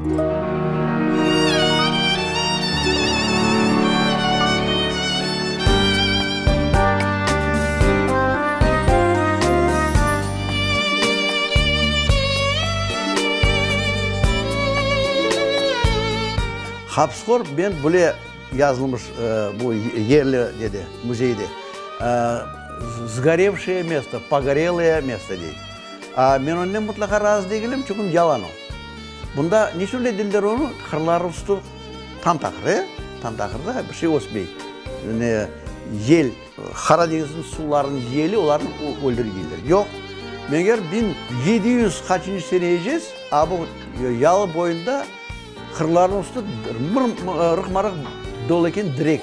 Hapıshor men bile yazılmış bu yerli nede, müzeyde, Sgorevşeye mesto, pogorelое mesto dey. Men onnen mıtlaqa razı degilim, çünki yalan o. Bunda niçün öyle dediler onı, qırlar üstü tam taqır, e? Tam taqırda bir şey ösmey. Ne yel, Qara deñizniñ suvlarınıñ yeli olarnı öldüre deyler. Yoq, meger 1700 qaçıncı seneyecez, a bu yalı boyunda qırlarnıñ üstü rıqma-rıq dolu eken direk.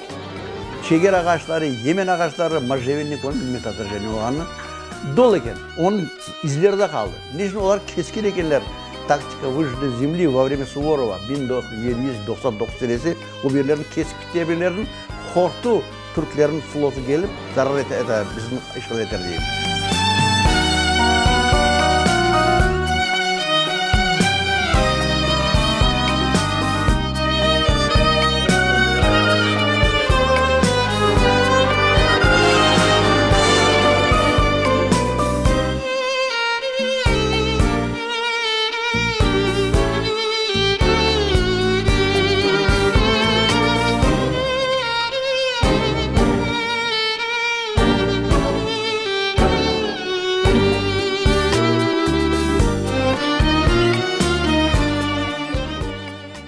Çeger ağaçları, yemen ağaçları, можжевельник, onı bilmey tatarca ne olğanını, dolu eken. Onıñ izleri de qaldı. Ne içün olar kesken ekenler? Taktika vıjjennıy zemli vo vremya Suvorova, 1799 senesi o yerlerni kesip gitti, ebirlerniñ qorqtu türklerniñ flotu kelip zarar ete, bizni işğal eter deyip.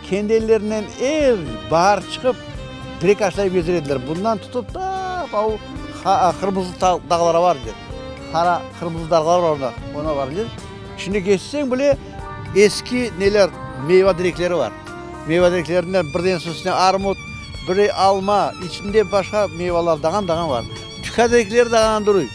Kendi ellerinen er baar çıqıp, direk aşlayıp gezer ediler. Bundan tutıp ta o qırmızı dağlara var ediler. Qara, qırmızı dağlar var onda, ona var ediler. Şimdi geçseñ bile eski neler, meyva direkleri bar. Meyva direklerinden birden üstüne armut, biri alma, içinde başqa meyvalar dağan-dağan bar. Tüka direkleri dağan duruy.